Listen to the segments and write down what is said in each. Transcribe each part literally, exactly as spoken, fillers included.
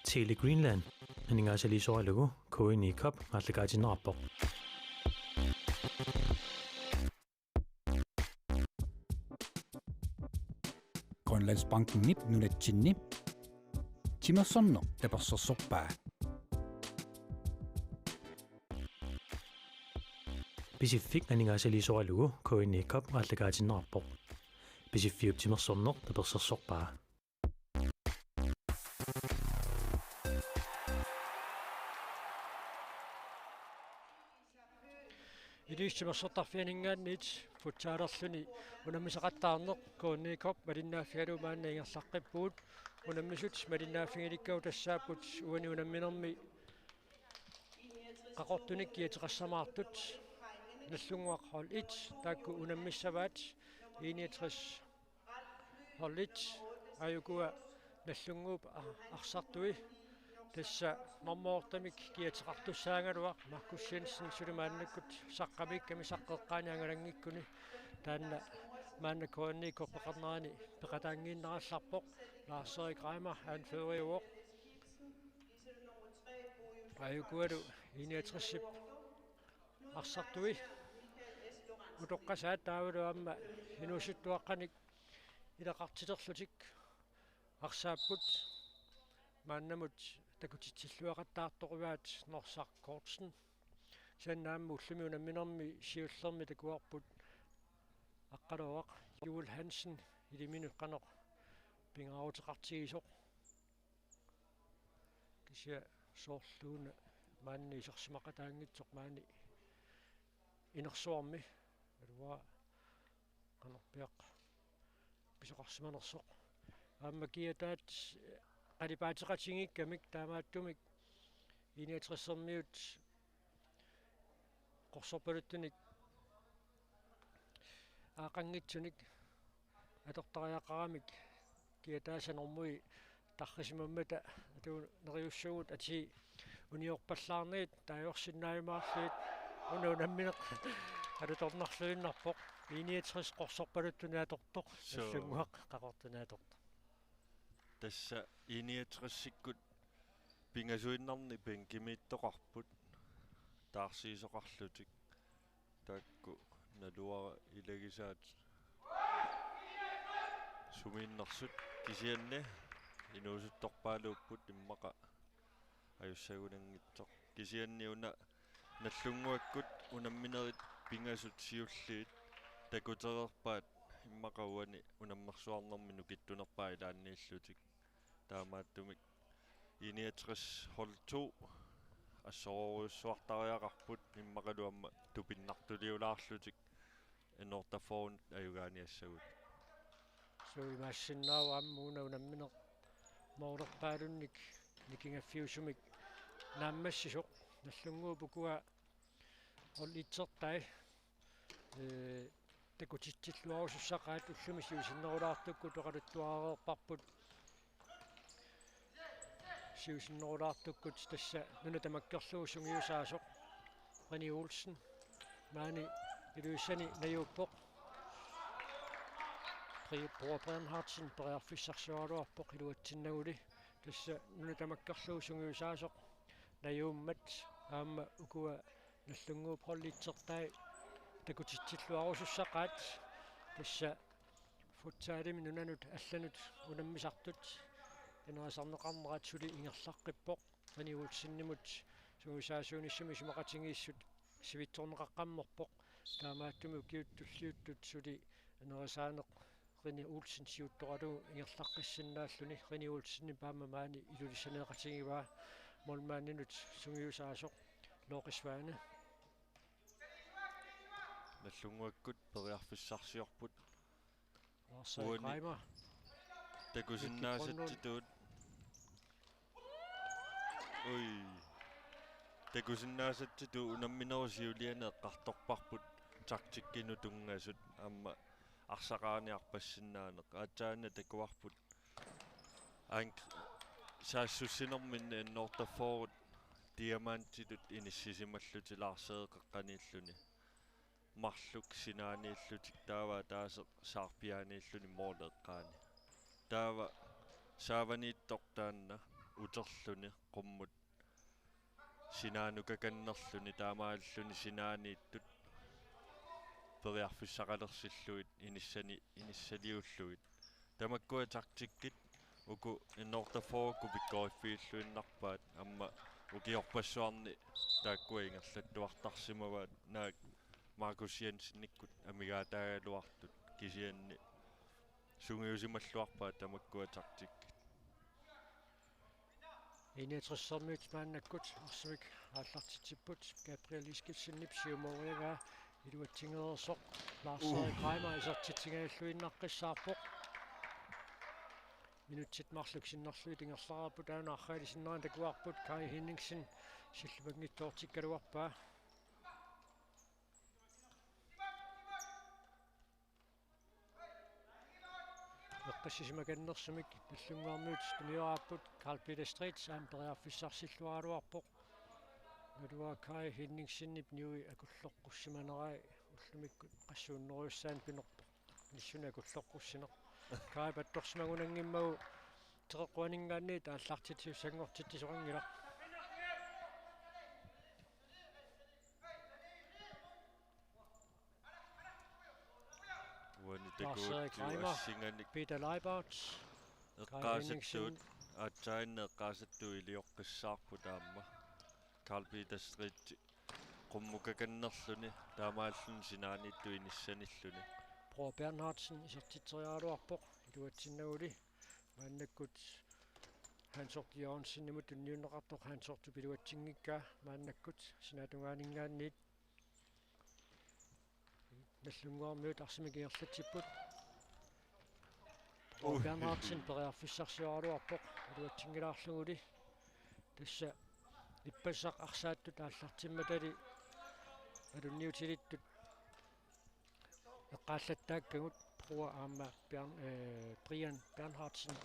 Tele Greenland aningaasaliisoralugu K N I Cup aallakaatinneqarpoq. Grønlandsbankenip nunatsinni timersorneq tapersersorpaa. Pisiffik aningaasaliisoralugu K N I Cup aallakaatinneqarpoq. Pisiffiup timersorneq tapersersorpaa. Ilulissat timersortarfianinngaanniit futsalerluni unammisaqattaarneq K N I Cup malinnaaffigalugu maanna ingerlaqqippugut. Unammisut malinnaaffigilikkagut tassaapput uani unamminermi Qaqortunik kiateqassamaartut, Nagdlunguaq hold et, taakku unammissavaat, I niogtres hold et, aajukua Nagdlunguup a-, arsartui, tassa normoortamik kiateqartussaagaluaq, Markus Jensen suli maannakkut saqqamiikkami saqqeqqaani angalanngikkuni, taanna maanna K N I Cup-eqarnerani peqataanngiinnarallarpoq, Lars Erik Reimer anføreriuvoq. Aajukualu I niogtresip arsartui utoqqasaat taavalu aamma inuusuttuaqqanik ilaqartiterlutik arsaapput, maannamut takutitsilluaqattaartorujuaat Norsaq Kortsen. Kisianni aamma ullumi unamminermi siullermi takuarput Aqqaluaq Juul Hansen iliminut qanoq pingaaruteqartigisoq. Kisianni soorluuna maani isersimaqataanngitsoq maani inersuarmi, aluaa qanorpiaq pisoqarsimanersoq. Aamma kiataat qalipaateqatigiikkamik taamaattumik I niogtresermiut qorsorpaluttunik aaqanngitsunik atortariaqaramik kiataasa normui tarrisimammata atuut neriussuugut atii uniorpallaarnagit taagorsinnaajumaarlugit una unammineq alutornarluinnarpoq. I niogtres qorsorpaluttunik atortoq, suu, Nagdlunguaq Qaqortunik atortoq. Tassa I niogtresikkut pingasuinnarnik bænkimiittoqarput taarsiisoqarlutik. Taakku naluara ilagisaat sumiinnersut, kisianni inuusuttorpaaluupput immaqa ajussagunanngitsoq. Kisianni una Nagdlunguakkut unamminerit pingasut siulliit takutereerpaat immaqa uani unammersuarnermi nukittunerpaat ilaanniillutik. Taamaattumik I niogtres hold to assorujussuartariaqarput immaqalu aamma tupinnartuliulaarlutik N otteogfyrre ajugaaniassagut. Suu, imaassinnaavoq aamma una unammineq moolerpaalunnik nikingaffiusumik naammassisoq. Nagdlunguup ukua hold et-ertai, ee, takutitsilluarusussaqaat, ullumi siusinnerulaartukkut oqaluttuareerparput. Siusinnerulaartukkut tassa nuna tamakkerlugu sungiusaasoq René Olsen maani Ilulissani najuuppoq. Pri-, Bror Bernhardsen periarfissarsioraluarpoq iluatsinnaguli. Tassa nuna tamakkerlugu sungiusaasoq najuummat aamma ukua Nagdlunguup hold et-ertai takutitsilluarusussaqaat, tassa futsalimi nunanut allanut unammisartut inerisarneqarnerat suli ingerlaqqippoq. René Olsenimut sungiusaasuunissami isumaqatigiissut sivitsorneqaqqammerpoq. Taamaattumik ukiut tulliuttut suli inerisaaneq René Olsen siuttoralugu ingerlaqqissinnaalluni. René Olsenip aamma maani Ilulissaneeqatigivaa, målmandinut sungiusaasoq Loke Svane. Nagdlunguakkut periarfissarsiorput. Lars Erik Reimer. Takusinnaasatsitut. Ui. Takusinnaasatsitut unamminerup siuliani eqqartorparput taktikkinut tunngasut aamma arsaqarniarpassinnaaneq. Aatsaanna takuarput ank-, saassussinerminni N otteogfyrre diamantitut inissisimallutik Lars Erik eqqaniilluni. Marluk sinaaniillutik taava ataaseq saarpiaaniilluni mål eqqaani. Taava saavaniittoq taanna uterluni qummut sinaanukakannerluni taamaalilluni sinaaniittut periarfissaqalersillugit inissani inissaliullugit. Tamakkua taktikkit uku N otteogfyrre-kkut pikkoriffiilluinnarpaat aamma ukiorpassuarni taakkua ingerlattuartarsimavaat naak Markus Jensenikkut amigaataagaluartut kisianni sungiusimalluarpaat tamakkua taktikkit. I-niogtressermiut maannakkut arsamik aallartitsipput. Gabriel Eskildsenip siumooriagaa iluatsingereersoq Lars Erik Reimer isertitsigaluinnaqqissaarpoq. Minutsit marluk sinnerlugit ingerlareerput, aana arraali sinneranik takuarput, Kai Henningsen sillupanngitsoortikkaluarpaa. Eqqissisimakannersumik Nagdlunguarmiut tunioraarput, Carl Peter Street aamma periarfissarsilluaraluarpoq. Naluara Kai Henningsenip niui akulloqqussimanerai ullumikkut qassuunnerujussuarnik pinerpoq. Nissuni akulloqqussineq. Kai pattorsimagunanngimmagu teqeqquaninngaanniit aallartitsisussanngortitsisoqanngilaq. Uani Lars Erik takuuttu Reimer, assinganik Peter Leibert, Kai Henningsen. Eqqaasattut aatsaannaq eqqaasattut ilioqqissaarput aamma. Carl Peter Street qummukakannerluni taamaalluni sinaaniittut inissanilluni. Bror Bernhardsen isertitseriaraluarpoq iluatsinnaguli. Maannakkut Hans Otto Jørgensenimut tunniunneqartoq, Hans Otto iluatsinngikkaa maannakkut sinaatungaaninngaanniit. Nagdlunguarmiut arsamik ingerlatsipput. Ui. Bernhardsen periarfissarsioraluarpoq iluatsinngilaarluguli. Tassa ippassaq arsaattut aallartimmatali alunniutilittut eqqaallattaakkagut Bror aamma Bjørn-, øh, Brian Bernhardsen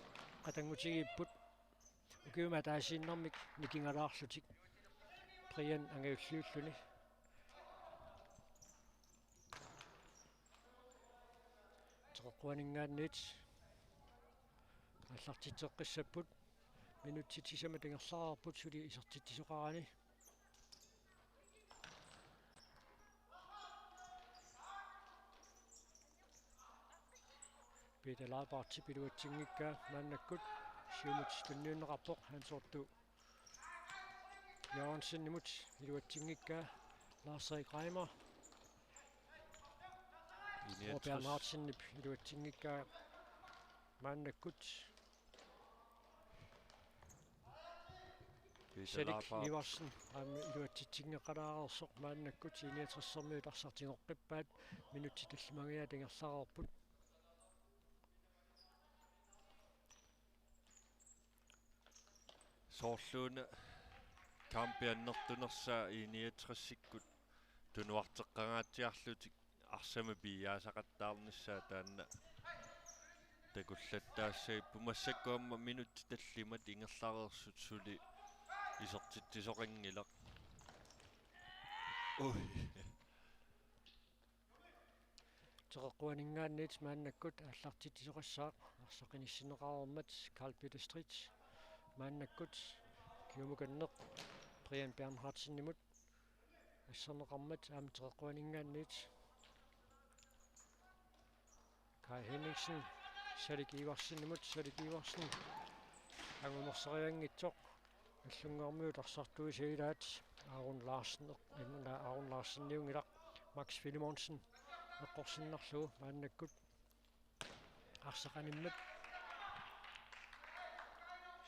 qatanngutigiipput. Ukiumi ataasiinnarmik nikingalaarlutik Brian angajulliulluni. Teqeqquaninngaanniit aallartitseqqissapput. Minutsit sisamat ingerlareerput suli isertitsisoqarani. Peter Leibertip iluatsinngikkaa maannakkut siumut tunniunneqarpoq, Hans Otto Jørgensenimut iluatsinngikkaa Lars Erik Reimer. Bror Bernhardsenip iluatsinngikkaa maannakkut. Salik Iversen aamma iluatsitsinngeqalaareersoq maannakkut. I-niogtressermiut arsaq tigoqqippaat, minutsit tallimangajaat ingerlareerput. Soorluuna kampip annertunersaa I-niogtresikkut tunuarteqqangaatsiarlutik arsamik piiaasaqattaarnissaa taanna takullattaassagipput. Massakkut aamma minutsit tallimat ingerlareersut suli isertitsisoqanngilaq. Ui. Teqeqquaninngaanniit maannakkut aallartitsisoqassaaq, arsaq inissinneqareermat. Carl Peter Street maannakkut kiumukanneq Brian Bernhardsenimut. Asserneqarmat aamma teqeqquaninngaanniit. Kai Henningsen Salik Iversenimut, Salik Iversen angunersarianngitsoq. Nagdlunguarmiut arsartuisa ilaat Aaron Larsen, eq-, imma Aaron Larseniunngilaq, Max Filemonsen eqqorsinnarlugu maannakkut arsaq animmat.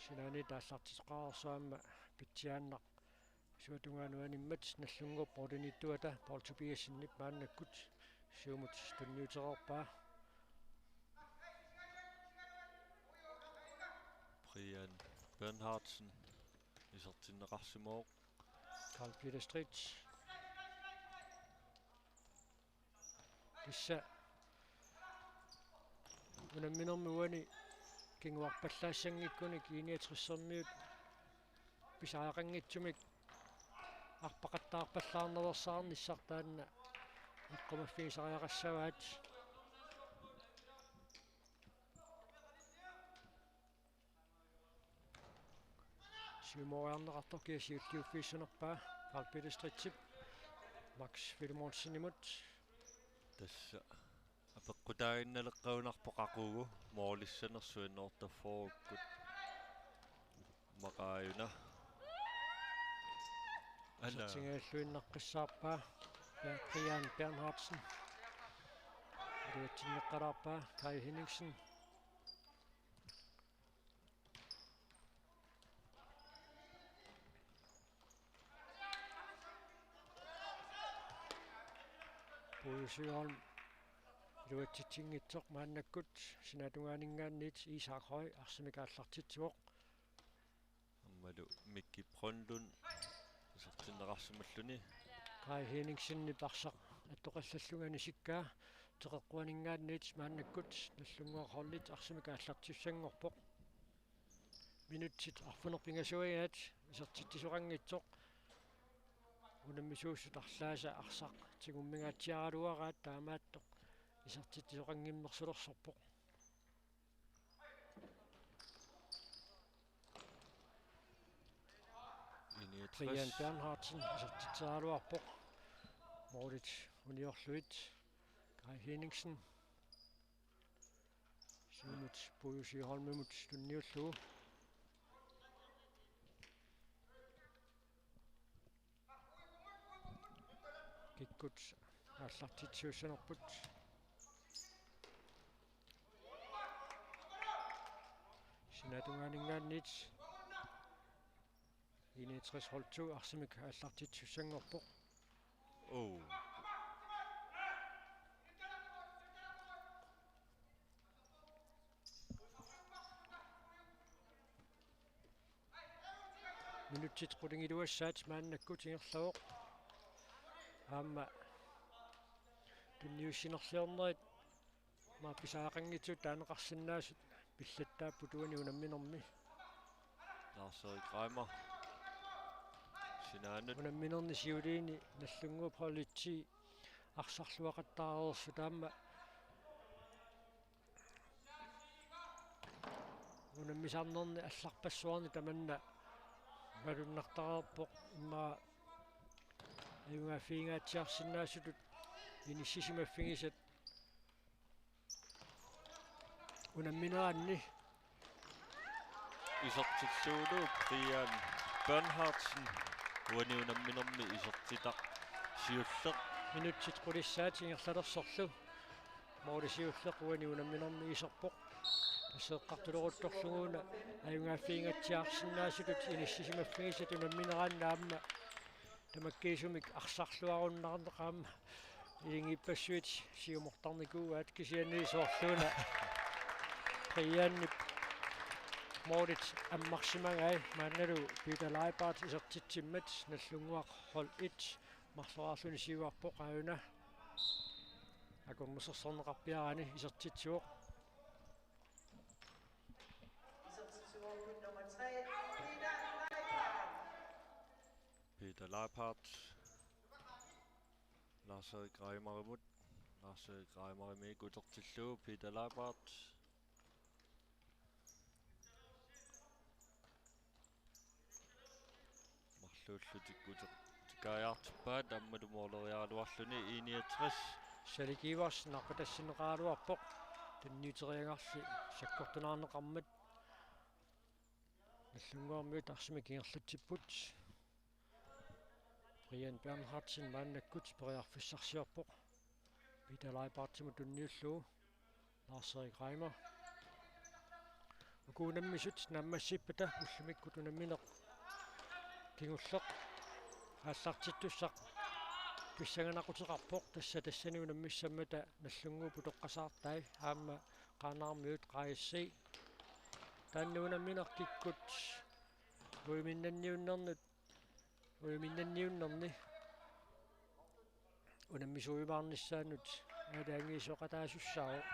Sinaaniit aallartitsisoqareersoq aamma pitsiaannaq. Suatungaanut animmat Nagdlunguup målimiittuata Paul Tobiassenip maannakkut siumut tunniutereerpaa. Brian Bernhardsen isertinneqarsimavoq. Carl Peter Street. Tassa unamminermi uani kinguarpallaassanngikkunik I-niogtressermiut pisariaqanngitsumik arpaqattaarpallaarnaveersaarnissaq taanna eqqumaffigisariaqassavaat. Memoriarneqartoq kia siulliuffigissanerpaa Carl Peter Stridtip Max Filemonsenimut. Tassa apeqqutaaginnaleqqagunarpoq qaqugu moorlissanersuinnoortarforukkut maqaajuna. Ana. Isertigalluinnaqqissaarpaa Brian Bernhardsen. Iluatsinneqqalaarpaa Kai Henningsen. Pujo Sjöholm iluatsitsinngitsoq maannakkut sinaatungaaninngaanniit Isak Høy arsamik aallartitsivoq. Aammalu Mikki Brønlund isertinneqarsimalluni. Kai Henningsenip arsaq attoqallallunga isikkaa teqeqquaninngaanniit maannakkut Nagdlunguaq holdit arsamik aallartissanngorpoq. Minutsit arfineq pingasuigaat isertitsisoqanngitsoq. Unammisuussut arlaasa arsaq tigummingaatsiaraluaraat taamaattoq isertitsisoqanngimmersulersorpoq. Brian Bernhardsen isertitseraluarpoq. Målit uniorlugit Kai Henningsen. Siumut Pujo Sjöholmimut tunniullugu. Kikkut aallartitsiussanerput. Sinaatungaaninngaanniit I niogtres hold to arsamik aallartitsiussanngorpoq. Oh. Minutsit qulingiluassaat maannakkut ingerlavoq. Aamma tunniussinerliornerit maappisaqanngitsut taaneqarsinnaasut pillattaapput uani unamminermi. Lars-Erik Reimer. Sinaanut. Unamminerni siuliini Nagdlunguup holditsi arsarluaqattaareersut aamma unammisarnerni allarpassuarni tamanna malunnartareerpoq immaqa ajugaaffiginngaatsiarsinnaasutut inissisimaffigisat unammineranni. Isertillugulu Brian Bernhardsen uani unamminermi isertitaq siulleq. Minutsit qulissaat ingerlalersorlu. Måli siulleq uani unamminermi iserpoq. Tassa eqqartuleruttorlugu una ajugaaffiginngaatsiarsinnaasutut inissisimaffigisat unammineranni aamma tamakkiisumik arsarluarunnaarneq aamma iligiippassuit siumortarnikuuaat kisianni soorluuna Brianip målit ammarsimagai maannalu Peter Leibart isertitsimmat Nagdlunguaq hold et marloriarluni siuarpoq aajuna akornusersorneqarpiarani isertitsivoq. Peter Leibart. Lars-Erik Reimerimut. Lars-Erik Reimerimiit utertillugu Peter Leibart. Marluullutik utertikaajaartippaat aammalu måleriaraluarluni I niogtres. Salik Iversen arpatassinneqaraluarpoq. Tunniuteriagarsi sakkortunaarneqarmat. Nagdlunguarmiut arsamik ingerlatsipput. Brian Bernhardsen maannakkut periarfissarsiorpoq. Peter Leibartimut tunniullugu. Lars-Erik Reimer. Uku unammisut naammassippata ullumikkut unammineq kingulleq aallartittussaq pissanganaquteqarpoq tassa tassani unammissammata Nagdlunguup utoqqasaartai aamma Qaanaarmiut Q S C. Taanna unammineq kikkut uiminnanniunnernut uiminnanniunnerni unammisuujumaarnissaannut aalajangiisoqataasussaavoq.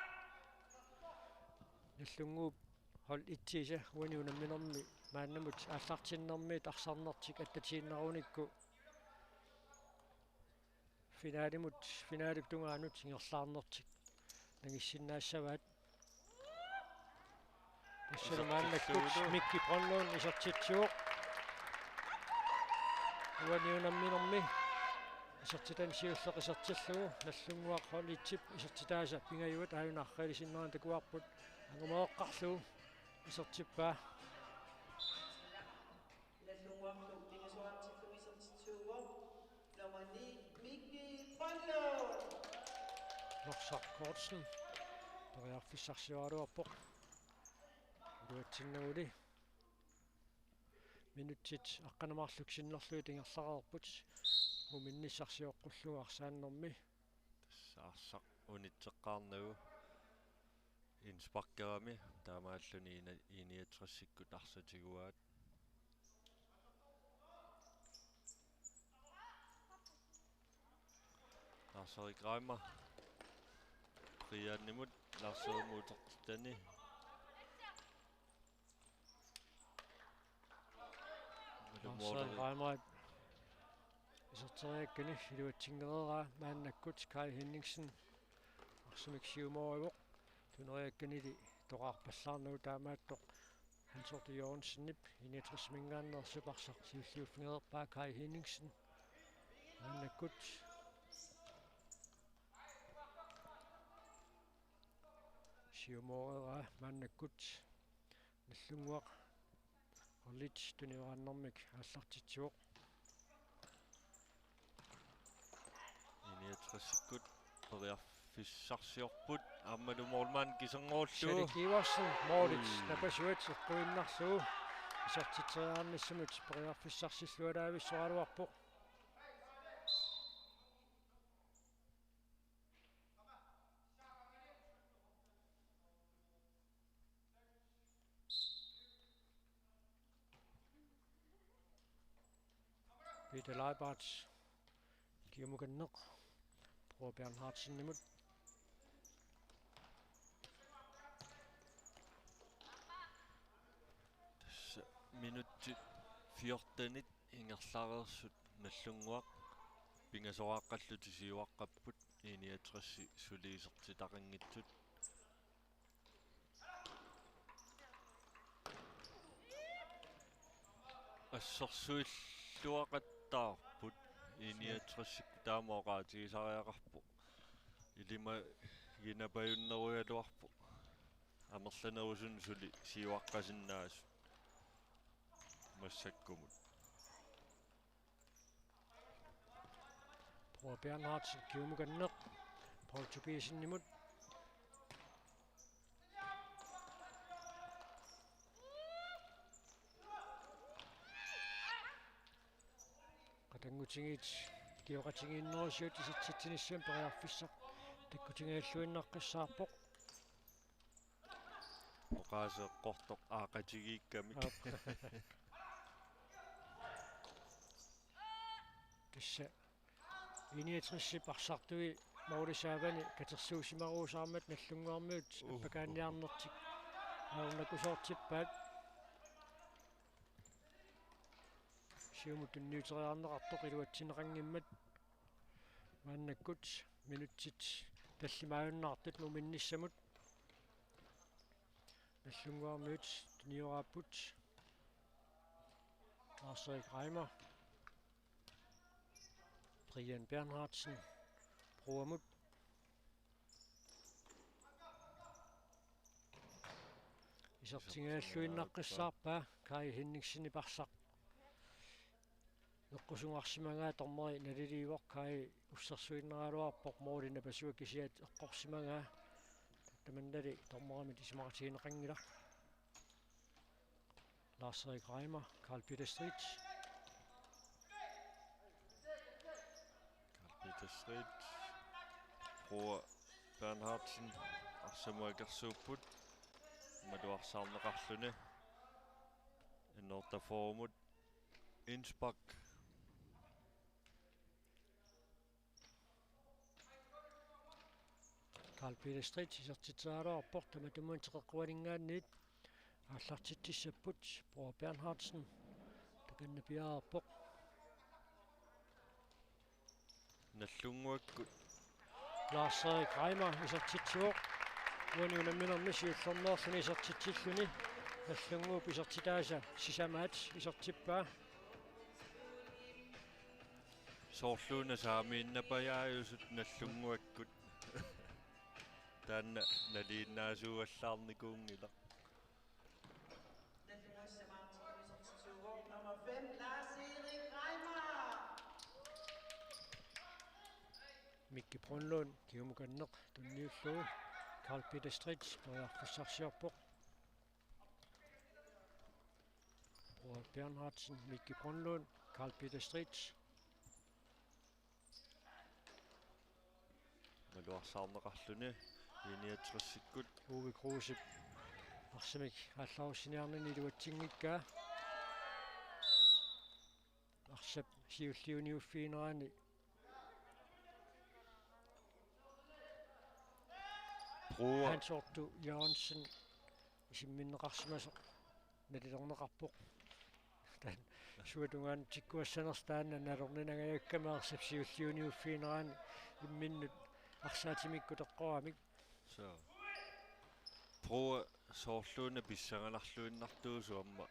Nagdlunguup hold et-iisa uani unamminermi maannamut aallartinnermiit arsarnertik attatiinnarunikku finalimut, finalip tungaanut ingerlaarnertik nangissinnaassavaat. Tassalu maannakkut isertitsuullu. Mikki Brønlund isertitsivoq. Uani unamminermi isertitani siulleq isertillugu Nagdlunguaq holditsip isertitaasa pingajuat aajuna arriilisinnera takuarput, angumereqqarlugu isertippaa. Nagdlunguarlu pingasoraatsillugu isertittuuvoq nummer ni, Mikki Brønlund. Norsaq Kortsen periarfissarsioraluarpoq. Iluatsinnaguli minutsit aqqaneq-marluk sinnerlugit ingerlareerput, muminnissaq sioqqullugu arsaannermi. Tassa arsaq unitseqqaarnagu indsparkerami, taamaalluni ina-, I niogtresikkut arsaq tiguaat. Lars-Erik Reimer. Brianimut, Lars-Erik Mutertani. Lars-Erik Reimer iserteriakkani iluatsinngilaa, maannakkut Kai Henningsen arsamik siumooraavoq. Tuneriakkanili toqarpallaarnagu taamaattoq Hans Otto Jørgensenip I niogtresiminngaanneersoq arsaq siulliuffigereerpaa Kai Henningsen. Maannakkut siumooreeraa, maannakkut Nagdlunguaq holdit tunioraannermik aallartitsivoq. I niogtresikkut periarfissarsiorput, aammalu målmand kiserngorullugu. Salik Iversen, målit. Ui. Napasuat eqquinnarlugu isertitseriarnissamut periarfissarsillualaavissoraluarpoq. Peter Leibarth kiumukanneq Bror Bernhardsenimut. Tassa minutsit fjortenit ingerlareersut Nagdlunguaq pingasoraaqqallutik siuaqqapput, I niogtres suli isertitaqanngitsut. Assersuilluaqattaarput, I niogtres taama oqaatigisariaqarpoq. Ilimaginapajunnerigaluarpoq. Amerlanerusunik suli siuaqqasinnaasut massakkumut. Bror Bernhardsen kiumukanneq Paul Tobiassenimut. Qatanngutigiit ikioqatigiinnerusiuk isertitsinissamut periarfissaq takkutigiilluinnaqqissaarpoq. Oqaaseq eqqortoq aaqatigiikkami. Aap. Tassa I niogtresip arsartui målip saavani katersuusimaruusaarmat Nagdlunguarmiut, uh, appakaanniarnertik ajornakusoortippaat. Siumut tunniuteriarneqartoq iluatsinneqanngimmat. Maannakkut minutsit tallimaajunnaartut muminnissamut Nagdlunguarmiut tunioraapput. Lars-Erik Reimer. Brian Bernhardsen. Broamut. Isertigiilluinnaqqissaarpaa Kai Henningsenip arsaq. Eqqusungarsimagaa, dommeri naliliivoq, Kai ussersuinnaraluarpoq, måli napasua kisiat eqqorsimagaa. Tamannali dommerimit isumaqatigineqanngilaq. Lars-Erik Reimer, Karl Peter Street. Karl Peter Street. Bror Bernhardsen, arsamut akersuupput. Maluarsaarneqarluni. N otteogfyrremut. Indspark. Karl Peter Street isertitseriaraluarpoq, tamatumunnga teqeqquaninngaanniit aallartitsissapput. Bror Bernhardsen takanna piareerpoq. Nagdlunguakkut. Lars-Erik Reimer isertitsivoq. Uani unamminermi siullermeerluni isertitsilluni Nagdlunguup isertitaasa sisamaat isertippaa. Soorluuna saamiinnapajaajusut Nagdlunguakkut. Taanna nalinginnaasuuallaarnikuunngilaq. Nummer fem, Lars-Erik Reimer. Mikki Brønlund, kiumukanneq tunniullugu. Karl Peter Stridts, periarfissarsiorpoq. Roar Bernhardsen, Mikki Brønlund, Karl Peter Stridts. Maluarsaarneqarluni I niogtresikkut. Uwe Krusep arsamik aallarussiniarnini iluatsinngikkaa. Arsap siulliuniuffiginerani Brøgger. Hans Otto Jørgensen isimminneqarsimasoq nalilerneqarpoq. Taanna suatungaanut tikkuassanersoq taanna nalorninangajakkami arsap siulliuniuffiginerani imminnut arsaatimikkut eqqoramik. So. Brøgger soorluuna pissanganarluinnartuusoq aamma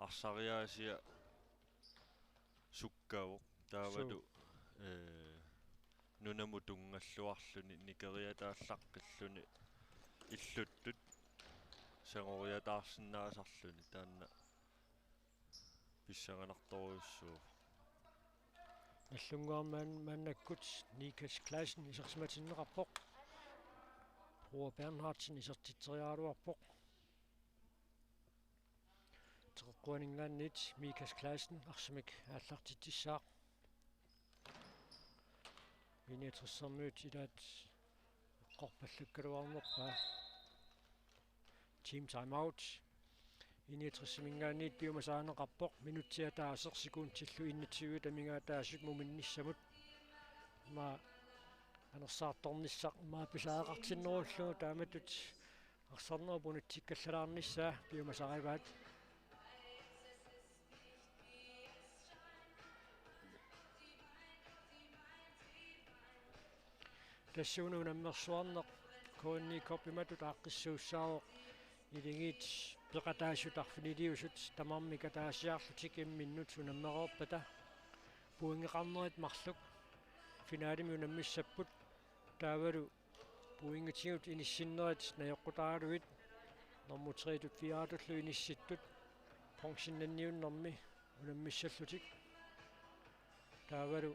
arsariaasia sukkavoq. Taavalu, su- eh, nunamut tunngalluarluni nikeriataallaqqilluni illuttut sangoriataarsinnaasarluni taanna pissanganartorujussuuvoq. Nagdlunguarmi maannakkut Nikas Clausen isersimatinneqarpoq. Roar Bernhardsen isertitseriaraluarpoq. Teqeqquaninngaanniit Mikas Clausen arsamik aallartitsissaaq. I niogtressermiut ilaat eqqorpallakkaluarnerpaa. Team timeout. I niogtressiminngaanniit piumasarineqarpoq, minutsit ataaseq sekundillu enogtyve amigaataasut muminnissamut. Ima anersaartornissaq ima pisariaqartinnerullugu taamatut arsarnerup unitsikkallarnissaa piumasarivaat. Tassuuna unammersuarneq K N I Cup-imatut aaqqissuussaavoq, iligiit peqataasut arfiniliusut tamarmik ataasiarlutik imminnut unammereerpata pointeqarnerit marluk finalemi unammissapput. Taavalu pointitigut inissinnerit najoqqutaraluit, nummer tre-tut fire-tullu inissittut, bronzennanniunnermi unammissallutik. Taavalu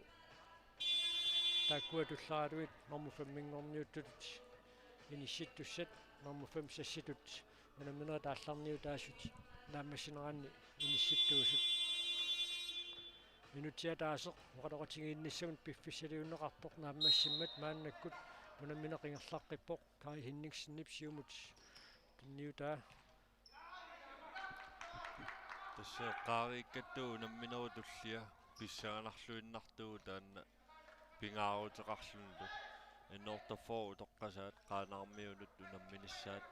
taakkua tulleraluit nummer fem-inngorniuttutut inissittussat, nummer fem-seks-itut unamminerit aallarniutaasut naammassineranni inissittuusut. Minutsit ataaseq oqaloqatigiinnissamut piffissaliunneqartoq naammassimmat maannakkut unammineq ingerlaqqippoq, Kai Henningsenip siumut tunniutaa. Tassa eqqaariikkattut unamminerup tullia pissanganarluinnartuuvoq taanna pingaaruteqarlunilu. N otteogfyrre utoqqasaat Qaanaarmiunut unamminissaat.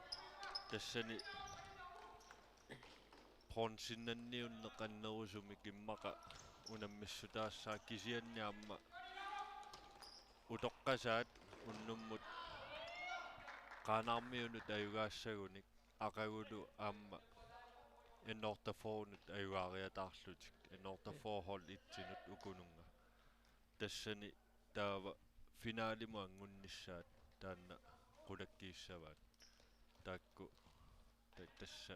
Tassani bronzennanniunneq annerusumik immaqa unammissutaassaaq, kisianni aamma utoqqasaat unnummut Qaanaarmiunut ajugaassagunik aqagulu aamma N otteogfyrre-nut ajugaariataarlutik, N otteogfyrre hold et-inut ukununnga. Tassani taava finalimut angunnissaat taanna qulakkiissavaat. Taakku ta-, tassa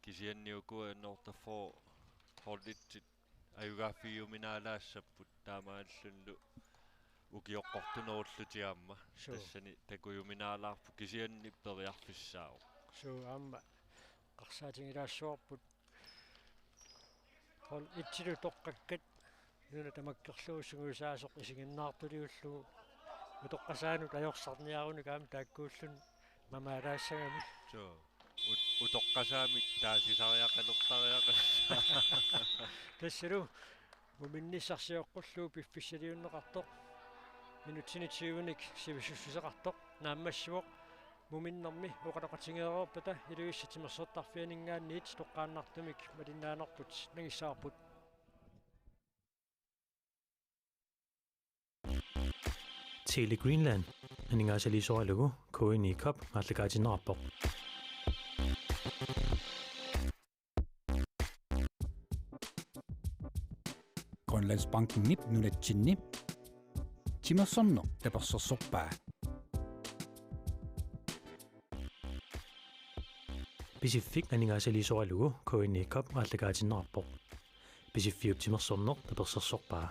kisianni uku N otteogfyrre hold et-it ajugaaffigiuminaalaassapput taamaalillunilu ukioqqortunerullutik aamma. Suu. Tassani takujuminaalaarput, kisianni periarfissaavoq. Suu, aamma eqqarsaatigilaassuarput hold et-ilu toqqakkat nuna tamakkerlugu sungiusaasoq isiginnaartuliullugu utoqqasaanut ajorsarniarunik aamma taakkuulluni mamaalaassagami. Suu. Ut-, utoqqasaamik taasisariaqalertariaqassaaq. Tassalu muminnissaq sioqqullugu piffissaliunneqartoq, minutsini tyvenik sivisussuseqartoq naammassivoq. Muminnermi oqaloqatigeereerpata Ilulissat Timersortarfianinngaanniit toqqaannartumik malinnaanerput nangissavarput. Tele Greenland aningaasaliisoralugu K N I Cup aallakaatinneqarpoq. K Landsbankenip nunatsinni timersorneq tapersersorpaa. Pisiffik aningaasaliisoralugu K N E-kap aallakaatinneqarpoq. Pisiffiup timersorneq tapersersorpaa.